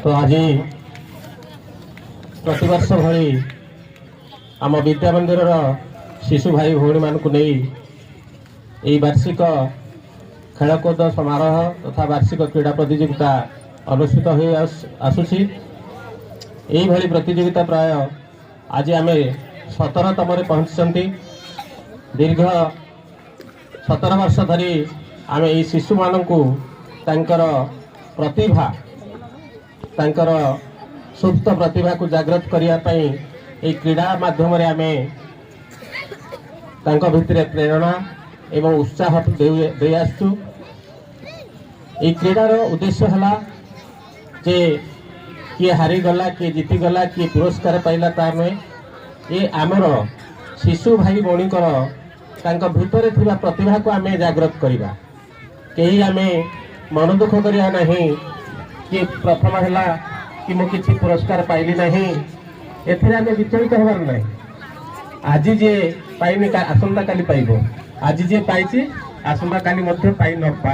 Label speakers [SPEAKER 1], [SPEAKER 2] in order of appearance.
[SPEAKER 1] ତ ଆଜି ପ୍ରତିବର୍ଷ ଭଳି ଆମ ବିଦ୍ୟା ମନ୍ଦିରର ଶିଶୁ ଭାଇ ଭଉଣୀମାନଙ୍କୁ ନେଇ ଏହି ବାର୍ଷିକ ଖେଳକୁଦ ସମାରୋହ ତଥା ବାର୍ଷିକ କ୍ରୀଡ଼ା ପ୍ରତିଯୋଗିତା ଅନୁଷ୍ଠିତ ହୋଇ ଆସୁଛି। ଏଇଭଳି ପ୍ରତିଯୋଗିତା ପ୍ରାୟ ଆଜି ଆମେ 17ତମରେ ପହଞ୍ଚିଛନ୍ତି। ଦୀର୍ଘ 17 ବର୍ଷ ଧରି ଆମେ ଏଇ ଶିଶୁମାନଙ୍କୁ ତାଙ୍କର ପ୍ରତିଭା, ତାଙ୍କର ସୁପ୍ତ ପ୍ରତିଭାକୁ ଜାଗ୍ରତ କରିବା ପାଇଁ ଏଇ କ୍ରୀଡ଼ା ମାଧ୍ୟମରେ ଆମେ ତାଙ୍କ ଭିତରେ ପ୍ରେରଣା ଏବଂ ଉତ୍ସାହ ଦେଇ ଆସୁଛୁ। ଏଇ କ୍ରୀଡ଼ାର ଉଦ୍ଦେଶ୍ୟ ହେଲା ଯେ କିଏ ହାରିଗଲା, କିଏ ଜିତିଗଲା, କିଏ ପୁରସ୍କାର ପାଇଲା ତା ନୁହେଁ। ଏ ଆମର ଶିଶୁ ଭାଇ ଭଉଣୀଙ୍କର ତାଙ୍କ ଭିତରେ ଥିବା ପ୍ରତିଭାକୁ ଆମେ ଜାଗ୍ରତ କରିବା। କେହି ଆମେ ମନ ଦୁଃଖ କରିବା ନାହିଁ କି ପ୍ରଥମ ହେଲା କି ମୁଁ କିଛି ପୁରସ୍କାର ପାଇଲି ନାହିଁ, ଏଥିରେ ଆମେ ବିଚଳିତ ହେବାର ନାହିଁ। ଆଜି ଯିଏ ପାଇନି, ଆସନ୍ତାକାଲି ପାଇବ। ଆଜି ଯିଏ ପାଇଛି, ଆସନ୍ତାକାଲି ମଧ୍ୟ ପାଇ ନପାରେ।